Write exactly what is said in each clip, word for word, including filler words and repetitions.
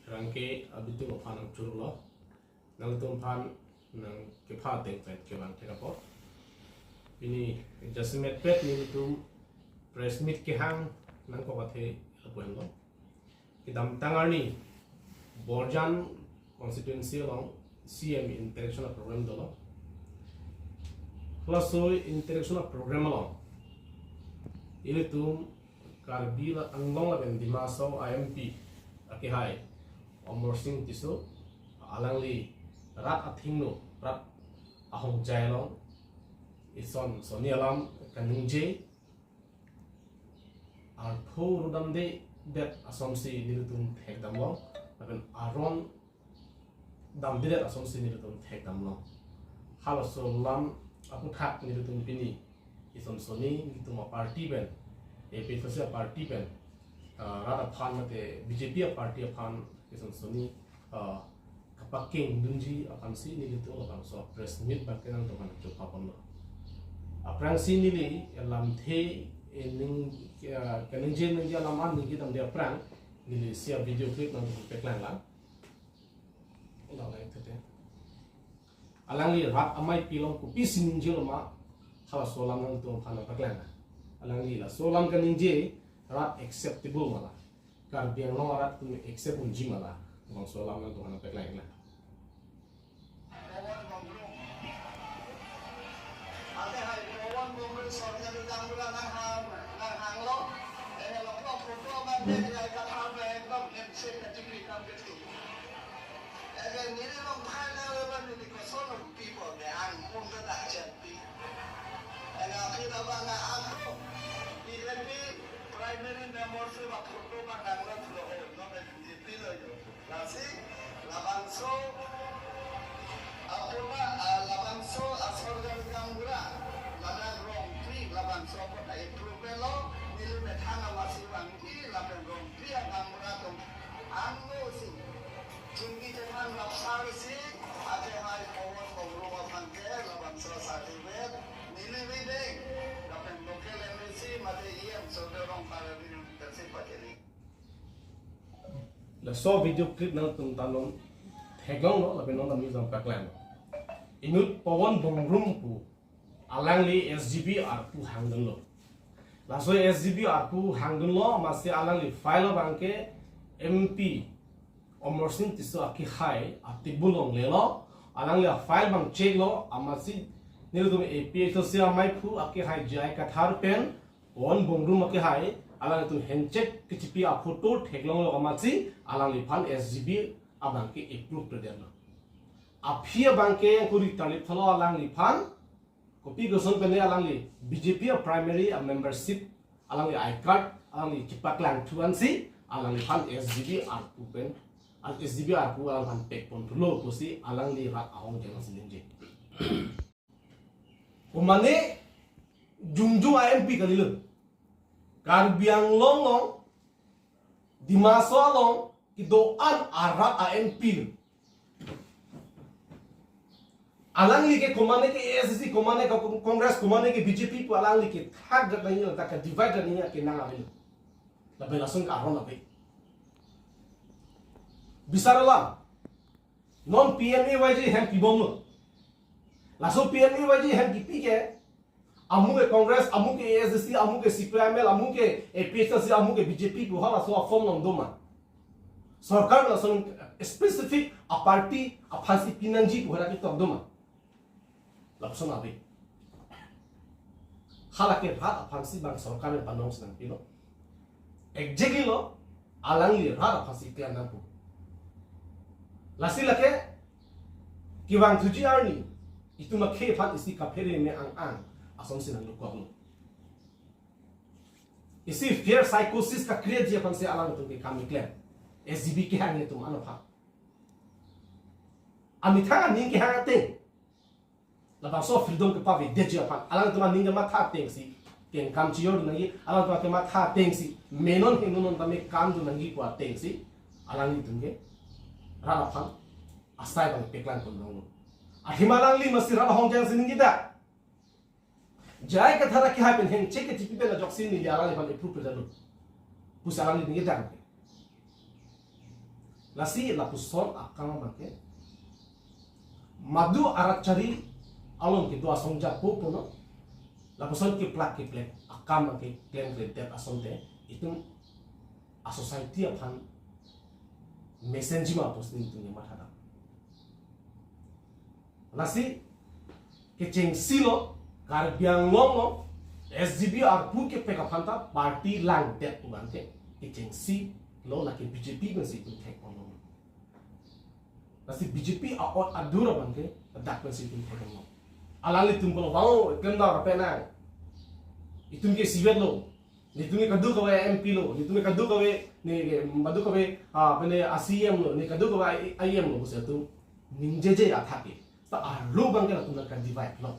Rangke abitung aphan nangchurlo. Nangtum aphan nangkepha ateng pen kevang thek apot. Pini jasemet pet nelitum press meet kehang nangkok athe lapu-anlo. Kedamtang arni Borjan constituency along C M interaction program dolo. Halaso interaction program along ilitum Karbi la-, Anglong lapen Dima Hasao a M P akehai Amarsing Tisso, alangli rat athengno, rat ahongjai along ison sonni alam kaningje artho ru damdedet asonsi nelitum thekdamlo, lapen aron damdedet asonsi nelitum thekdamlo. Halaso alam aphuthak nelitum pini ison sonni nelitum aparty pen, A P H L C aparty pen, ah, rat aphan mate B J P aparty aphan ison sonni, ah, kapakengdunji aphansi nelitum labangso press meet abangke nangtum aphan chopa ponlo. Aphrangsi neli lamthe ening, ah, kaningje ningje alam an ningje damde aphrang neli isi a-video clip nangtum aphan paklanglang. Alangli rat amei pilong kopisi ningjelo ma, halaso alam nangtum aphan nangpaklang. Alangli laso alam kaningje rat acceptable ma la, Karbi Anglong arat atum accept unji ma la, labangso alam nangtum aphan nangpaklang. Ante hai Pawan Bhumri sorkari gaonbura nanghang, nanghanglo. Ene loklo photo abang de ya kathar ba ekdom M C K T P kam keti. Ene neli long phai na le ba neli koson lo people de ang mung da dak chat pi. Ene aphi da ba na ako B J P primary member si ba photo ba nanglo thulo ho no B J P lo yo. Lasi labangso apuna, ah, labangso asorkari gaonbura ladak Rongpi labangso apuna improvement lo, neli methang amatsi vangji lapen Rongpi agaonbura atum angno si chingki chepan rapsar si ate hai Pawan Bhumri aphan ke labangso certificate neli bideng lapen local M A C mate E M Surjya Rongphar abideng tersi pachini. Laso video clip nangtum ta non theklonglo, lapen non ta neli jong paklang. Inut Pawan Bhumri pu alangli S G B arpu hangdunlo. Laso S G B arpu hangdunlo, amatsi alangli file abangke M P Amarsing Tisso akehai a-table along lelo, alangli a-file abang check lo, amatsi nelitum A P H L C amaiphu akehai J I Kathar pen Pawan Bhumri akehai, alanglitum hand check kechipi aphoto theklonglo amatsi alangliphan S G B abangke approve kledetlo. Aphi abangke kuri tarlip thalo alangliphan, kopi koson pen alangli B J P a-primary a-membership alangli I card alangli chepaklangthu ansi alangliphan S G B arpu pen, ah, S G B arpu alangliphan pekponthulo pusi alangli rat ahongjai alongsi ningje. Komane jongjong a-M P kalilo. Karbi Anglong along, Dima Hasao along kedo-an arat a-M P lo. Alangli ke komane ke A I C C, komane ke Congress, komane ke B J P pu alangli kethak dat nangji, ladak ke-divide dat nangji akenang avelo. Lapen lason ke aron ave. Bisar alam. Non P M A Y G hem pibomlo. Laso P M A Y G hem kipi ke, amu ke Congress, amu ke A I C C, amu ke C P I M L, amu ke A P H L C, amu ke B J P pu halaso a-form along doma? Sorkar lason specific a-party aphansi pinangji pu hera ketok doma? Lapuson ave. Halake rat aphansi bang sorkar pen panong si nangpilo. Exactly lo, alangli rat aphansi klem nangpo. Lasi lake kevangthuji arni itum akhei aphan isi kaphere me ang-ang asonsi nanglukwaklo. Isi fear psychosis ka-create ji aphansi alangtum ke kam keklem. S G B kehang atum anaphan. Amethang aning kehang ateng, labangso freedom kepavedetji aphan alangtum aning kematha atengsi kengkam chijordun nangji, alangtum kematha atengsi menon hingno non tame kamdun nangji pu atengsi alanglitum ke rat aphan asai abang peklang pon ronglo. Athema alangli masi rat ahongjai si ningjedet. J I Kathar akehai pen hand check kechipi pen ajoksi neli alangliphan approve kledetlo pusi alangli ningjedet. Lasi lapuson akam abangke madu arat chari along kedo asong japo puno, lapuson keplak keplek akam abangke klem kledet asonte itum a society aphan mesenji ma pusi nelitum matha dam. Lasi kechengsi lo, Karbi Anglong lo, S G B arpu kepek aphan ta party langdet pu abangke kechengsi lo, lake B J P pensi itum thek ponlo. Lasi B J P a-ot adur abangke dak pensi itum thek ponlo. Alanglitum pulo, "Vang, klem dam ra penang. Itum ke isivet lo. Nelitum ke kadokave M P lo, nelitum ke kadokave, ne ke kadokave, ah, pene a C E M lo, ne kadokave I E M lo," pusi itum ningjeje athak ke. Ta arlo abangke latum nangka-divide lo.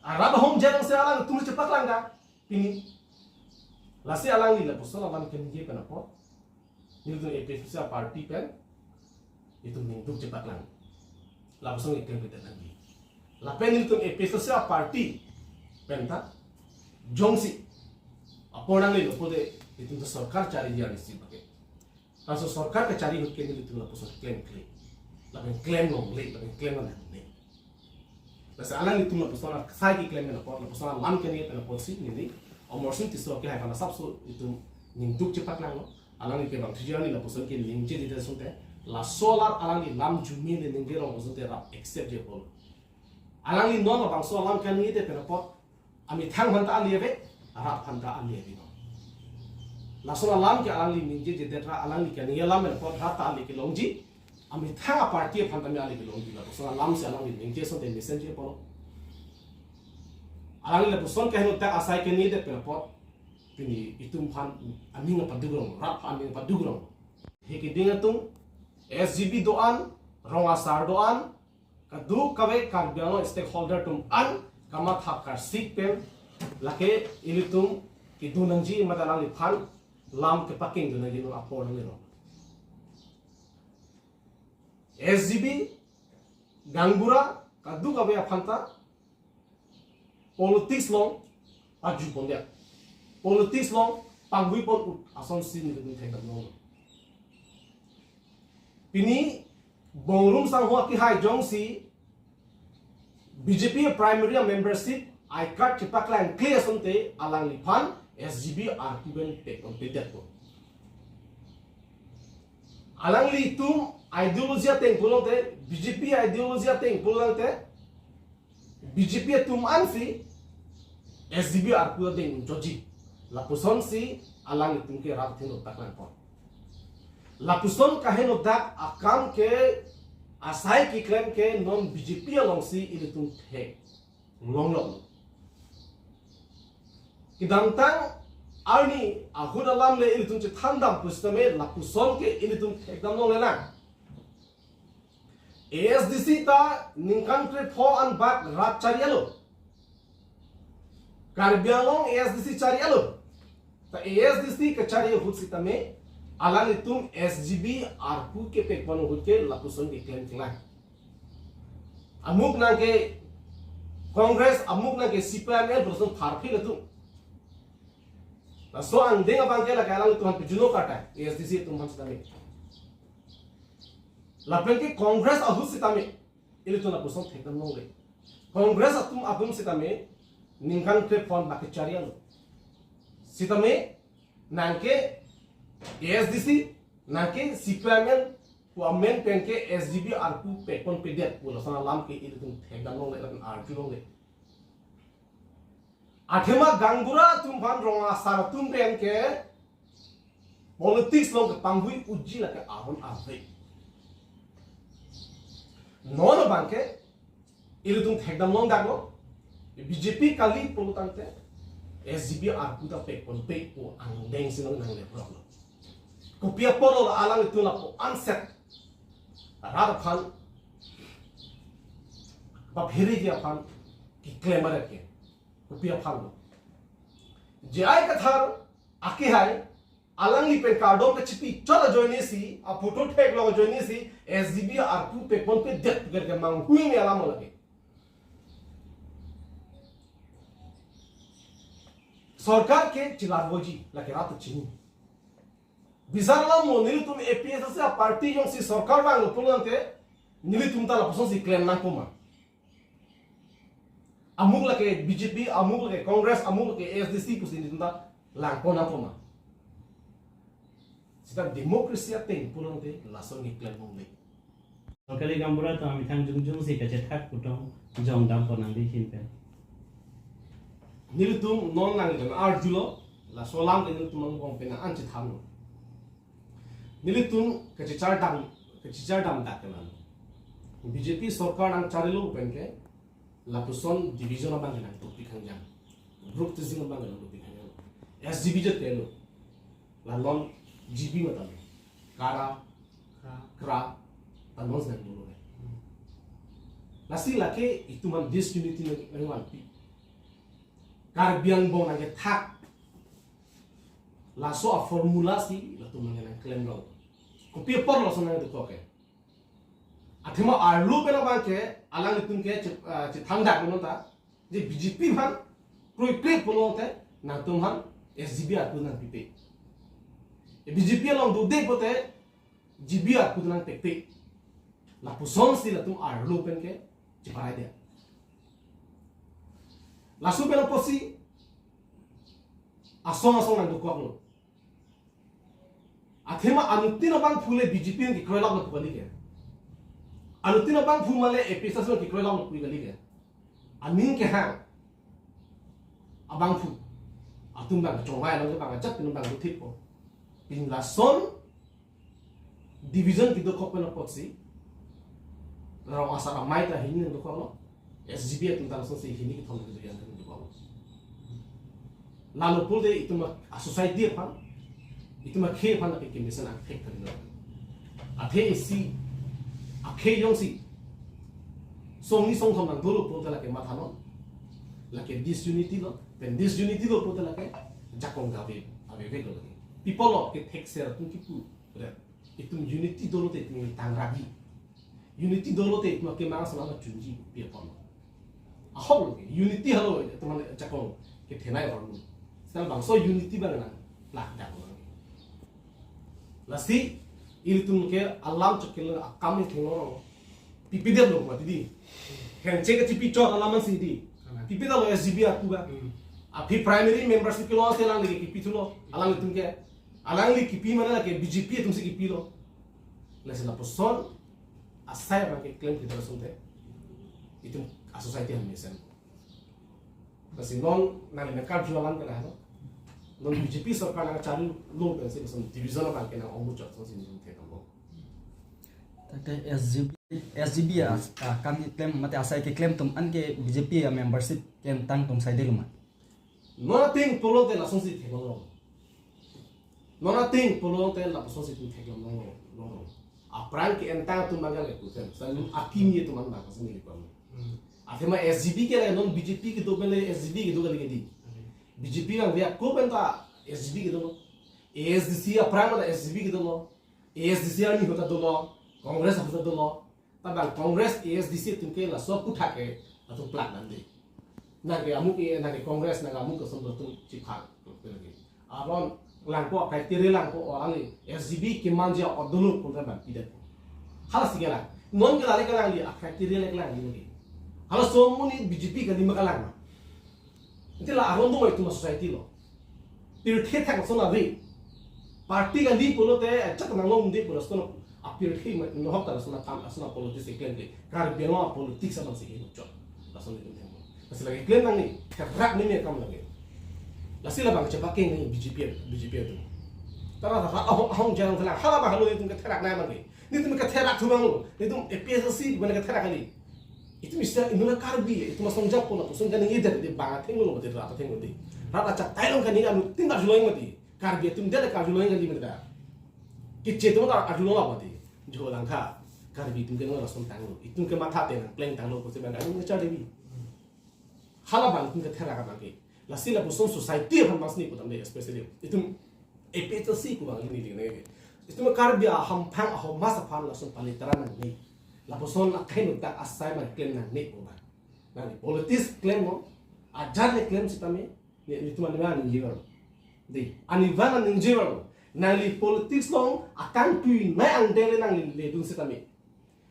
Arat ahom jang se alangtum chepaklang ka pini. Lasi alangli lapuson alam keningje pen apot nelitum A P H L C a-party pen itum ningduk chepaklang. Lapuson itum kita lagi. Lapen nelitum A P H L C a-party pen ta jongsi apor nanglelo pulote itum ta sorkar chari dia nisi pakai. Laso sorkar kachari ahut ke nelitum lapuson klemkle. Lapen klem longle, lapen klem longle. Lasi alanglitum lapuson asai keklem pen apot, lapuson alam keningje pen apotsi neli Amarsing Tisso ke hai pen asapso itum ningduk chepaklanglo. Alangli ke bang thuji, alangli lapuson keningjejedet asonte, laso alam alangli lam jumi le ningje rong asonte rap accept-je apot. Alangli non labangso alam keningjedet pen apot amethang aphan ta ale ave, rat aphan ta ale ave non. Laso alam ke alangli ningjejedet ra, alangli keningje alam pen apot rat ta ale kelongji, amethang a-party aphan tame ale kelongji, lapuson alam si alangli ningje asonte mesenji apotlo. Alangli lapuson kehenodak asai keningjedet pen apot pini itum aphan aning paduk rong, rat aphan aning paduk rong. He keding atum, S G B do-an, rong asar do-an, kadokave Karbi Anglong stakeholder atum an kamatha karsik pen lake ilitum kedo nangji, mate alangliphan lam kepakingdun nangji non apor nanglelo. S G B, gaonbura, kadokave aphan ta politics along paju pondet, politics along pangvui pon-ut asonsi nelitum thekdam longlo. Pini Bongrung Sangho akehai jongsi B J P primary membership I card chepaklangkle asonte alangliphan S G B arpu pen pek ponpedetpo. Alanglitum ideology ateng pulote, B J P ideology ateng pulote, B J P atum ansi S G B arpu adeng unchotji. Lapusonsi alanglitum ke rat athengno taklangpon. Lapuson kehenodak akam ke asai keklem ke non B J P alongsi ilitum theklong longlo. Kedamtang arni ahut alam le ilitum chethandam pusitame lapuson ke ilitum thekdam longlelang. A S D C ta ningkan krepho anbak rat chari-etlo. Karbi Anglong A S D C chari-etlo. Ta A S D C kachari ahut sitame alanglitum S G B arpu kepekpon ahut ke lapuson keklem kelang. Amuk nangke Congress, amuk nangke C P I M L, lapuson pharphi latum. Laso angdeng abangke lake alanglitum aphan pejunok kartai, A S D C atum aphan sitame. Lapen ke Congress ahut sitame ilitum lapuson thekdam longle. Congress atum atum sitame ningkan krepho anbak kachari-etlo. Sitame nangke A S D C, nangke C P I M L pu amen pen ke S G B arpu pekponpedet pu lason alam ke ilitum thekdam longle lapen arju longle. Athema gaonbura atum aphan, rong asar atum pen ke politics along kepangvui-utji lake aron ave. Non abangke ilitum thekdam longdaklo, B J P kali pulotangte S G B arpu ta pekponpe pu angdengsi nang nangle proklo. Kopi apotlo alanglitum lapu anset rat aphan, bapheriji aphan keklem aret ke? Kopi apotlo? J I Kathar akehai alangli pen kardom kachipi chot ajoinesi, aphoto theklong ajoinesi, S G B arpu pekponpedet pu ke manghui me alam lake. Sorkar ke chelarvoji, lake rat chini. Bisar alam mo, nelitum A P H L C a-party jongsi sorkar vanglo pulote, nelitum ta lapusonsi klem nangpo ma? Amuk lake B J P, amuk lake Congress, amuk lake A S D C pusi nelitum ta langpon nangpo ma? Seta democracy ateng pulote lason keklem longle. Kali gaonbura atum amethang jongjong si kachethak pu tong jong dampo nang di hin pen. Nelitum non nang arjulo, laso alam ke nelitum angbong pen nang-an chethanlo. Nelitum kachechar dam, kachechar dam dak ke lalo. B J P sorkar nangcharilo pen ke, lapuson division abang ke nangduk pikhangjang. Group tizing abang ke nangduk pikhangjang. S G B jat ke lo. La non G B mata lo. Kara, Kra. Kra, ta non si nangdolo re. Lasi lake itum an disunity nang, nangvanpi. Karbi angbong nangkethak. Laso a-formula si latum nang nangklemlo. Kopi apot lason nangdokok ke? Athema arlo pen abang ke, alanglitum ke che-, ah, chethangdak non ta. Je B J P aphan kroikre pulote, nangtum aphan S G B arpu nangpipe. E B J P along dode pote, G B arpu nangpipe. Lapusonsi latum arlo pen ke cheparai dia. Laso pen apotsi asong asong nangdokoklo. Athema anuttin abangphu le B J P nang kekroilaplo pu kali ke? Anuttin abangphu ma le A P H L C nang kekroilaplo pu kali ke? Aning kehang abangphu atum abang chongvai along ke bang ajat pen bang duthippo. Pini lason division kedokok pen apotsi, rong asar amei ta hini nangdokoklo, S G B atum ta lasonsi hini kethom kedo-an nangdokoklo. Lalo pulote itum a-society aphan, itum akhei aphan lake kemesen angthek tari lo. Athe isi, akhei jongsi songni songthom nangdolo pulote lake mathanon. Lake disunity lo, pen disunity lo pulote lake jakong gave, avevek lo lake. Pi apotlo kethekser atum kipu. Itum unity dolote itum tang ragi. Unity dolote itum akemang asonlo chunji pi apotlo. Ahok lo ke, unity halo teman jakong kethenei ormu. Sel bangso unity bang nang plak dak lo. Lasi ilitum ke alam chokil akam ni thenglo. Pipi det lo mati di. Hengche ke chipi chot alam si di. Pipi det lo S G B arpu ba. Hmm. Aphi primary membership kilo selang lagi kipi thulo. Alanglitum ke. Alangli kipi mane lake B J P atumsi kipilo. Lasi lapuson asai abang keklem kedosonte itum a-society han mesen. Lasi non nang nangkarju alam ke lahelo. Non B J P sorkar nangcharilo pensi lason division abang ke nang-ongmu chot sonsi nelitum theklong. Tangte S G B, S G B a, a, kam keklem mate asai keklem atum an ke B J P a-membership kentang atum saidelo ma? Non ateng pulote lasonsi theklong. Non ateng pulote lapusonsi itum theklong. Aphrang ke-entang atum bang ke lapuson. Selalu akimi atum an bang sini lipam. Hmm. Athema S G B ke la non B J P kedo pen le S G B kedo kali ke di. Hmm. B J P bang dia ko pen ta S G B kedo. A S D C aphrang ta S G B kedo. A S D C arni ahut ta dolo. Congress ahut ta dolo. Tabang Congress A S D C atum ke laso aputhak ke atum plak nang di. Nang ke amuk e, nang ke Congress, nang ke amuk ke ason atum chiphak. Aron langpo, criteria langpo, orang ni S G B kemanji a-odolo pun kan bang pidet. Halasi ke lang. Non ke lale ke lang di, a-criteria le ke lang di lagi. Halaso amonit B J P kali ma ke lang ma? Ante la aron do mai itum a-society lo. Pirthe thak ason ave. Party kali pulote ajat nang long de pulo ason apirthe ma nohok ta ason atam ason a-politics keklem ke. Karbi Anglong a-politics abang si ke chot. Ason itum thengpo. Lasi lake klem nangji, therak nangji akam lake. Lasi labang chepakeng nangji B J P, B J P atum. Tara tara ahong ahong jang tara halabang halo itum ketherak nangji abang ke. Nelitum ketherak thu abang lo. Nelitum A P H L C bang ketherak kali. Itum isi inut Karbi, itum asong japo na, asong janing ida di bang athengno mati, rat athengno di. Rat achak tailong kani anu tindak juloi mati. Karbi atum dele karjuloi kani mati da. Kiche atum ta arjuloi mati. Jo langkha. Karbi atum ke nang lason tanglo. Itum ke matha te nang pleng tanglo pusi bang anu ngecha devi. Halabang itum ketherak abang ke. Lasi lapuson society aphan mas ni putam de, especially itum A P H L C pu bang ni lini ke. Itum Karbi ahamphang ahomas aphan lason palitara nangne. Lapuson akhei nut dak asai ma klem nangne pu bang. Nang politics klem mo, ajat le klem sitame, ni, nelitum anivang ningje bang. De, anivang ningje bang. Nangli politics along akangtui nai angdeng le nangli ledun sitame,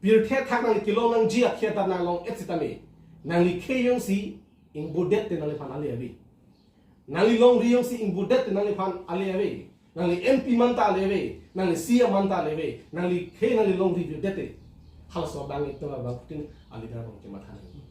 pirthe athak nangli kelong nangji akhei ta nanglong-et sitame, nangli khei jongsi ingbodet te nangliphan ale ave. Nangli longri jongsi ingbodet te nangliphan ale ave. Nangli M P man ta ale ave. Nangli C E M man ta ale ave. Nangli khei nangli longri bodet te, halaso abang itum abangphutin a-leader abang kematha nangji.